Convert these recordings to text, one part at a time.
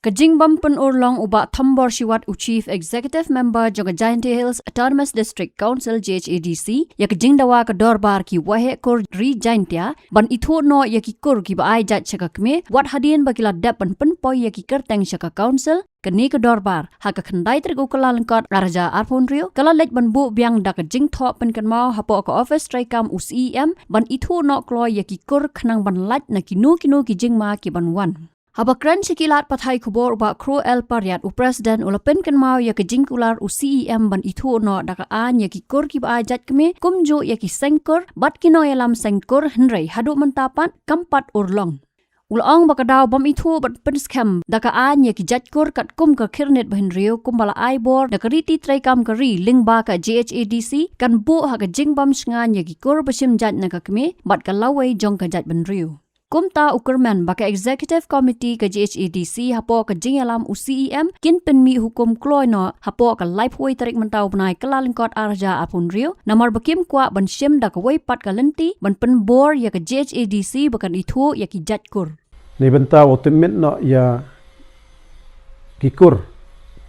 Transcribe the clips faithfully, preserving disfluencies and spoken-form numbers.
Ka jingbym pynurlong u Bah Thombor Shiwat, u Chief Executive Member jong ka Jaintia Hills Autonomous District Council, J H A D C, ya ka jingdawa ka dorbar ki waheh kur ri Jaintia ban ithuh noh ya ki kur kiba ai jait sha ka kmie, wat hadien ba ki la dep ban pynpoi ya ki kyrteng sha ka council. Kani ka dorbar ha ka khyndai tarik u Kyllalyngkot ar hajar arphew hynriew ka la leit ban buh biang da ka jingthoh pynkynmaw hapoh ka office treikam u C E M ban ithuh noh kloi ya ki kur khnang ban lait na kino kino ki jingma ki ban wan. Haba kren sha ki lad pathai khubor u Bah Khroo L Pariat, u President, u la pynkynmaw ya ka jingkular u C E M ban ithuh noh da ka aiñ ya ki kur kiba ai jait kmie, kumjuh ya ki seng kur bad ki nongyalam seng kur, hynrei haduh mynta pat kam pat urlong. U la ong ba ka daw bym ithuh bad pynskhem da ka aiñ ya ki jait kur katkum ka Khyrnit Bahynriew kumba la ai bor da ka riti treikam ka ri lyngba ka J H A D C kan buh ha ka jingbym shngain ya ki kur ba shim jait na ka kmie bad ka lawei jong ka jaitbynriew. Kumta u kyrmen ba ka Executive Committee ka J H A D C hapoh ka jingyalam u C E M kin pynmih hukum kloi noh hapoh ka laiphew tarik mynta u bnai Kyllalyngkot ar hajar arphew hynriew, namar ba kim kwah ban shim da kawei pat ka lynti ban pynbor ya ka J H A D C ba kan ithuh ya ki jait kur. Neibynta wow tipmit noh ya ki kur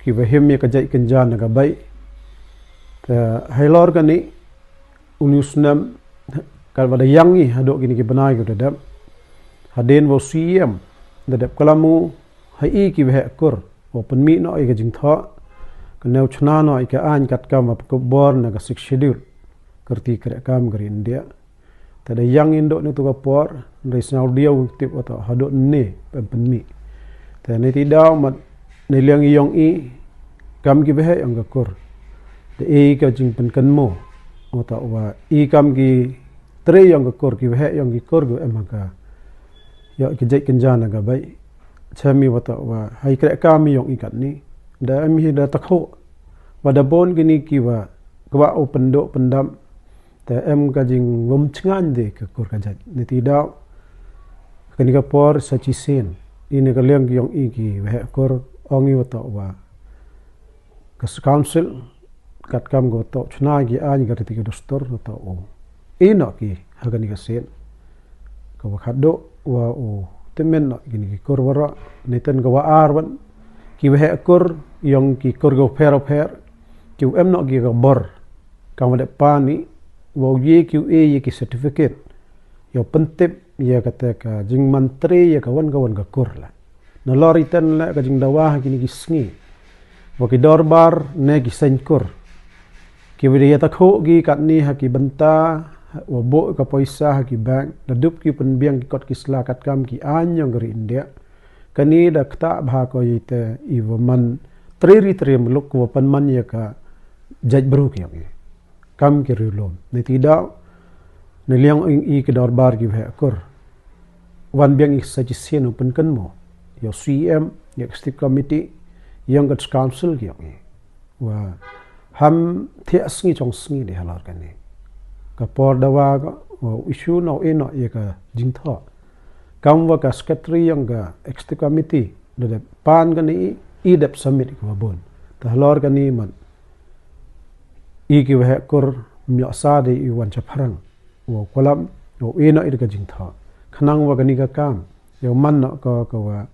kiwa him ya ka jait kynja na ka bei. Te halor kani, uni u snem, katwa da yang i hadooh kini ki bnai kiwa dadep, hadien wa u C E M da dep klam u ha i ki waheh kur wow pynmih noh ya ka jingthoh, kani u chna noh ya ka aiñ katkam wa pynkupbor na ka Sixth Schedule, ka riti krehkaam ka ri India. Te da yang i ndooh neitæ ka por, hynrei sñiaw diaw tip watoh hadooh ynne em pynmih. Te neitæ daw mat, neiliang i yong i kam ki waheh yong ka kur, da e ka jingpynkynmoo watoh wa i kam ki tre yong ka kur, ki waheh yong ki kur kiwa em ha ka, yoh ki jait kynja na ka bei, chem i watoh wa ha i krehkaam i yong i katni da em hi da takhoh wa da boon kini kiwa kwah u pyndooh pyndam, te em ka jingwym chngaiñ de ka kur ka jait. Neitæ daw kani ka por sa chisien i na ka liang ki yong i ki waheh kur, ong i watoh wa ka Council katkam ka watoh chna ki aiñ ka riti ka dustur watoh u e noh ki ha kani ka sien, kawa khadooh wa u tipmit noh kini ki kur waroh. Neitæ kawa ar wan, ki waheh kur yong ki kur kiwa phær waphær kiwa em noh ki ka bor, kamwa dep pan i, wow ye kiwa e ya ki certificate yow pyntip ya katæ ka jingman tre ya kawon kawon ka kur leh. Nalor itæ leh ka jingdawa ha kini ki sngi wa ki dorbar ne ki seiñ kur kiwa da yatakhoh ki katni ha ki bynta wa booh ka poisa ha ki bank, da dup ki pynbiang ki kot ki sla katkam ki aiñ yong ka ri India. Kani da ktah bha ko itæ iwa man tre ri tre muluk wa pynman ya ka jaitbru ki yong i kam ki riewloom. Neitæ daw, neiliang i ki dorbar ki waheh kur, wan biang i sa chisien u pynkynmoo ya u C E M, ya ka Executive Committee, yong ka Council ki yong i, wa ham thiah sngi chong sngi de halor kani ka por dawa ko, wow issue noh, e noh ya ka jingthoh, kamwa ka Secretary yong ka Executive Committee da dep pan kani, i dep submit kiwa boon. Te halor kani mat, i ki waheh kur ym yoh sa de i wan chaphrang wow klam, wow e noh i da ka jingthoh, khnang wa kani ka kaam yow man noh ko kawa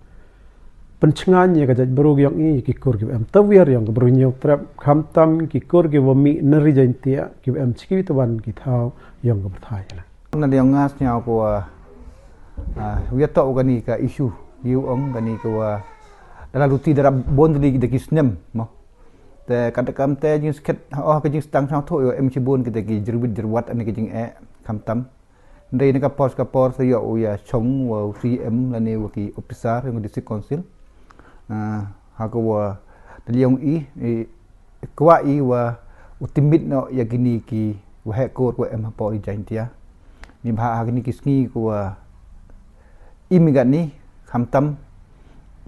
pynchngaiñ ya ka jaitbru ki yong i, ya ki kur kiwa em tawiar yong ka bru Hynñiewtrep, khamtam ki kur kiwa mih na ri Jaintia kiwa em chi kiwi tawon ki thaw yong ka pyrthai leh. Nadooh nga sñiaw kawa, ah, u yatoh u kani ka issue, yow ong kani kawa da la luti da rap boon tylli da ki snem mo. Te katkam tæ jingskhet, oh, ka jingstang sñiawthooh yow em chiboon kitæ ki jyrwit jyrwat ani ka jingeh, khamtam hynrei na ka por ka por sa yoh u yachong wa u C E M lane wa ki officer yong ka District Council, ah, ha kawa da liang i, i kwah i wa u tipmit noh ya kini ki waheh kur wa em hapoh ri Jaintia. Neibhah ha kini ki sngi kawa i mi katni, khamtam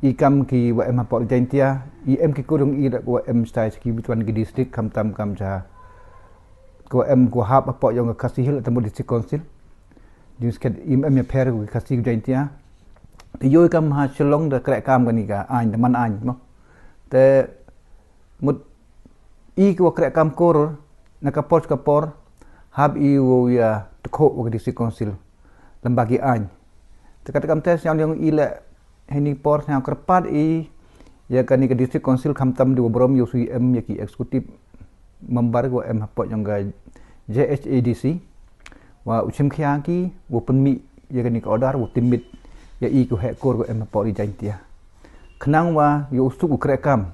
i kam kiwa em hapoh ri Jaintia, i em ki kur yong i da kawa em chitæ chi kiwi tawon ki district, khamtam kam cha kawa em kawa hap hapoh yong ka Khasi Hills Autonomous District Council. Jingskhet im em yaphær ki Khasi ki Jaintia. Te yoo i kam ha Shillong da krehkaam kani ka aiñ, da man aiñ mo. Te mut i kiwa krehkaam kur, na ka por ka por hap i wow yatakhooh wa ka District Council lyngba ki aiñ. Te katkam tæ sñiaw yong i leh, heini por sñiaw kyrpaad i Ya kani ka District Council khamtam da wa burom ya u C E M ya ki executive member wa em hapoh yong ka J H A D C, wa u chim khia ki wa pynmih ya kani ka order wa tipmit ya i ki waheh kur wa em hapoh Ri Jaintia. Khnang wa ya u suk u kre kam,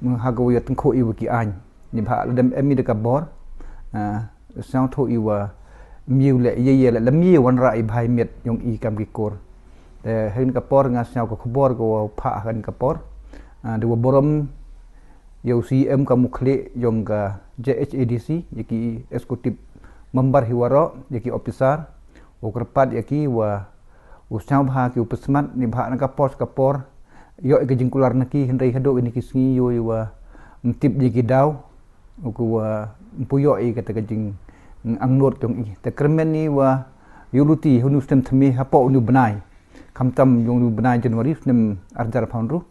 ha ka wa ya tyngkhuh i wa ki aiñ. Neibhah lada em i da ka bor, ah, sñiawthooh i wa ym ye u leh, ye ye leh, lym ye wanrah i bha i miat yong i kam ki kur. Te ha kani ka por nga sñiaw ka khubor ka wa phah ha kani ka por. Ah, da wa burom ya u C E M kam u khlieh yong ka J H A D C, ya ki executive member hi waroh, ya ki officer, wa kyrpad ya ki wa u sñiawbha ki u pynsmat, neibhah na ka por ka por yoh i ka jingkular na ki, hynrei hadooh kini ki sngi yoh i wa ym tip ya ki daw, u ki wa ym pu yoh i kata ka jingangnud yong i. Te kyrmen i wa yoh luti ha uni u snem thymme hapoh uni u bnai, khamtam yong uni u bnai January snem ar hajar arphaw ynru.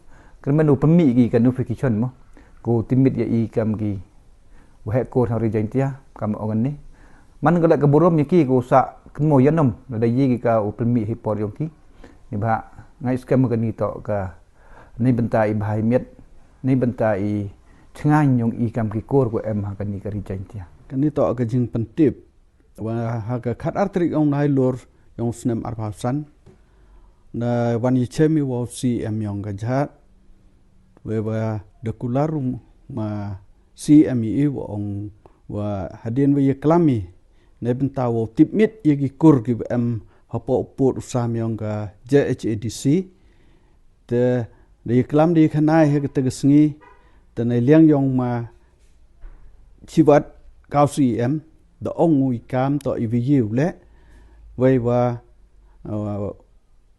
Kyrmen u pynmih ki ka notification mo, ko tipmit ya i kam ki waheh kur ha Ri Jaintia, kam ong ni. Man ka leh ka burom ya ki ko sa kynmoo yanom lada ye ki ka u pynmih hi por yong ki. Neibhah nga i skhem kani toh ka neibynta i bha i miat, neibynta i chngaiñ yong i kam ki kur ko em ha kani ka Ri Jaintia. Kani toh ka jingpyntip wa ha ka khat ar tarik yong Nailur yong snem arphaw san, na wan ya chem i wa u C E M yong ka jhat, we wa da kular u ma C E M i wa ong wa hadien wa ya klam i neibynta wa tipmit ya ki kur ki wa em hapoh u pud u sam yong ka J H A D C. Te da ya klam da ya khanai ha kata ka sngi, te na liang yong ma Chiwat, ka u C E M, da ong u i kam toh i wa ye u leh, wei wa, uh,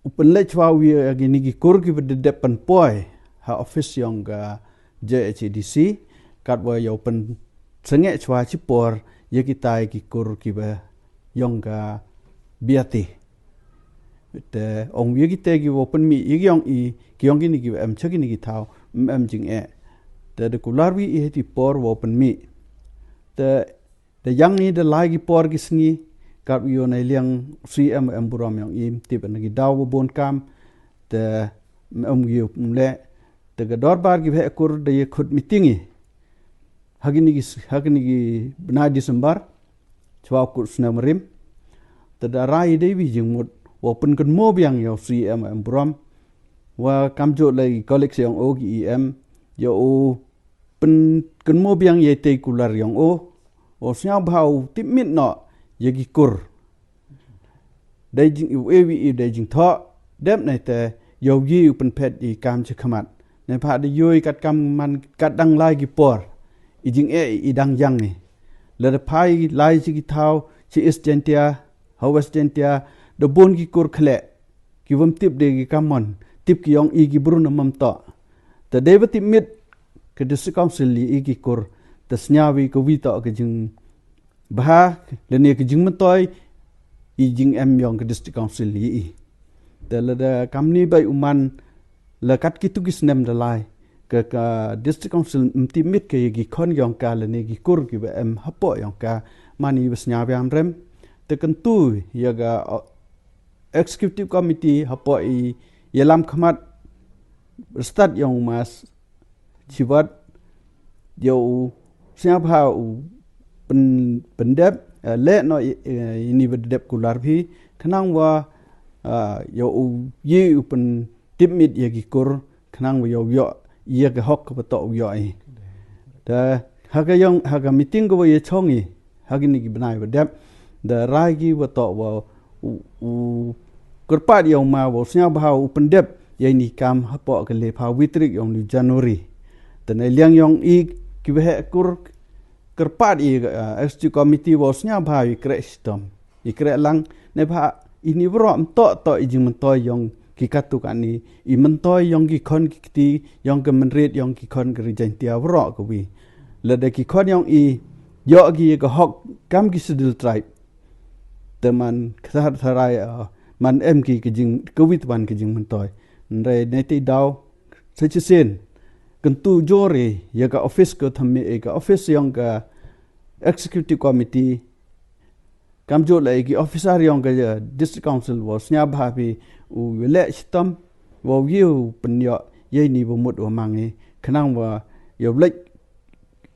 u pynleh chwa u ya kini ki kur ki wa da dep pynpoi ha office yong ka J H A D C, kat wa yow pynsangeh chwa chi por ya kitai ki kur ki wa yong ka B R T. Te ong u ya kitai ki wa pynmih ya ki yong i, ki yong kini ki wa em cha kini ki thaw, ym em jingeh. Te da kular wi i hei ti por wa pynmih. Te da yang i da lai ki por ki sngi, kat u yoh na liang C E M em burom yong i, tip na ki daw wa bun kam, te ym em u yoh ym leh. Te ka dorbar ki waheh kur da ya khut meeting i ha kini ki, ha kini ki bnai December, chwa u kut snem rim. Te da rai i da wi jingmut wa pynkynmoo biang ya u C E M em burom, wa kamjooh leh i colleague yong o ki E M, ya u pynkynmoo biang ya i tei kular yong o, wa sñiawbha u tipmit noh ya ki kur. Dei jing u e wi i dei jingthoh, dep na te yow ye u pynphet i kam chi khmat. Neibhah da yoh i kat kam man kat dang lai ki por, i jingeh i dang yang i. Lada phai lai chi ki thaw, chi East Jaintia, ha West Jaintia, da bun ki kur khleh, ki wym tip de ki kam mon, tip ki yong i ki bru na mam toh. Te dei wa tipmit ka District Council ya i ki kur, te sñiaw i ka wi toh ka jing bha, lane ka jingmyntoi i jingem yong ka District Council ya i. Te lada kamni bai u man, la kat kitu ki snem da lai, ka, ka District Council ym tipmit ka ya ki khon yong ka lane ki kur ki wa em hapoh yong ka, man i wa sñiaw biang rem. Te kyntu ya ka, o, Executive Committee hapoh i yalam khmat stad yong u ma Chiwat, yow sñiawbha u pyn, pyndep, eh, leh noh i, eh, ini wa dep kular phi, khnang wa, ah, yow u ye u pyntipmit ya ki kur, khnang wa yow yoh ya ka hok wa toh u yoh i. Te ha ka yong, ha ka meeting ka wa ya chong i ha kini ki bnai wa dep, da rai ki wa toh wa u, u kyrpad yow ma wa sñiawbha u pyndep ya ini kam hapoh ka le phaw wi tarik yong u January. Te na liang yong i ki waheh kur, kyrpad i, uh, Executive Committee wa sñiawbha i kreh chitom, i kreh lang, neibhah ini waroh ym toh toh i jingmyntoi yong ki katu kani, i myntoi yong ki khon ki kti, yong ka mynried, yong ki khon ka Ri Jaintia waroh ka wi. Lada ki khon yong i yoh ki ka hok kam ki Scheduled Tribe, te man kthar tharai, uh, man em ki ka jing, ka wi twan ka jingmyntoi. Nrei nei te daw sa chisien kyntu jor i ya ka office ka thymme, eh, ka office yong ka Executive Committee, kamjooh leh ki officer yong ka, eh, District Council wa sñiawbha phi u leh chitom wa u ye u pynyoh Yei ni wa mut wa mang i, khnang wa yow lek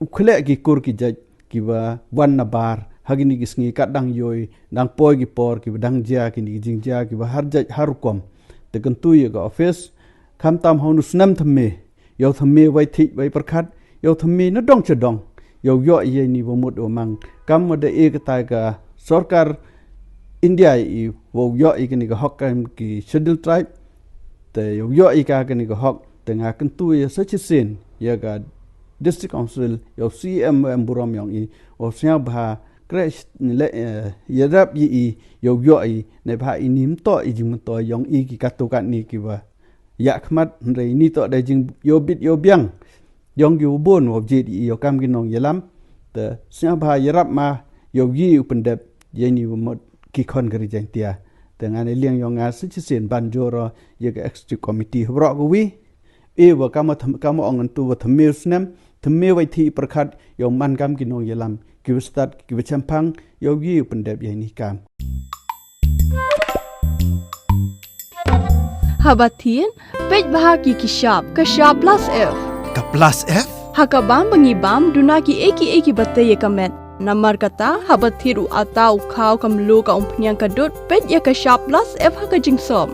u khleh ki kur ki jait ki wa wan na bar ha kini ki sngi kat dang yoi, dang poi ki por ki wa dang jia kini ki jingjia ki wa har jait har rukom. Te kyntu ya ka office, khamtam ha u nu snem thymme, yow thymme wei thik wei pyrkhat, yow thymme na dong cha dong, yow yoh yei ni wa mut wa mang. Kam wa da e ka tai ka sorkar India i wow yoh i kini ka hok kam ki Scheduled Tribe, te yow yoh i ka kini ka hok, te nga kyntu ya sa chisien ya ka District Council, yow C M wa em burom yong i, wow sngewbha kre le, eh, yarap yi i, yow yoh i, ne bha i ni mto i jingmto yong i ki katu kat ni ki wa ya khmat, hynrei ni to da jing yow bit yow biang yong ki wa bun wow jit i yow kam ki nong yalam. Te sngewbha yarap ma yow yi u pyndep yei ni wa mut ki khon ka Ri Jaintia. Te nga ne liang yong nga sa chisien ban jor ya ka Executive Committee hubro ka wi. E wa kam wa tham-, kam wa ong ngan tu wa thymme u snem, thymme wei thik pyrkhat, yow man kam ki nong yalam ki wa stad ki wa chemphang, yow yi u pyndep yei ni kam. Haba thied, peit bha ki ki shap, ka shap plus F. Ka plus F? Ha ka bam ba ngi bam, duna ki e ki e ki ba te ya ka met. Namar kata, haba thied u ata u khaw ka mluh ka umphniang ka dud, peit ya ka shap plus F ha ka jingsop.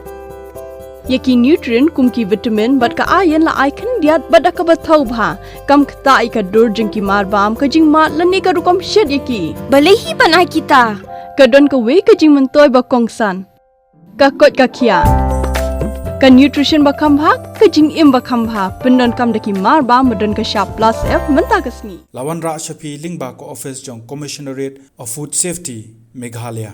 Ya ki nutrient kum ki vitamin bad ka iron la ai khyndiat bad da ka ba thaw bha. Kam kata i ka dur jong ki mar bam, ka jingmad lane ka rukom shet ya ki. Balei hi ban ai kita? Ka don ka wei ka jingmyntoi ba kongsan. Ka koit ka khiah. Ka nutrition ba kham bha, ka jingim ba kham bha. Pyndon kam da ki mar bam ba don ka shap plus F mynta ka sngi. La wanrah cha phi lyngba ka office jong Commissionerate of Food Safety, Meghalaya.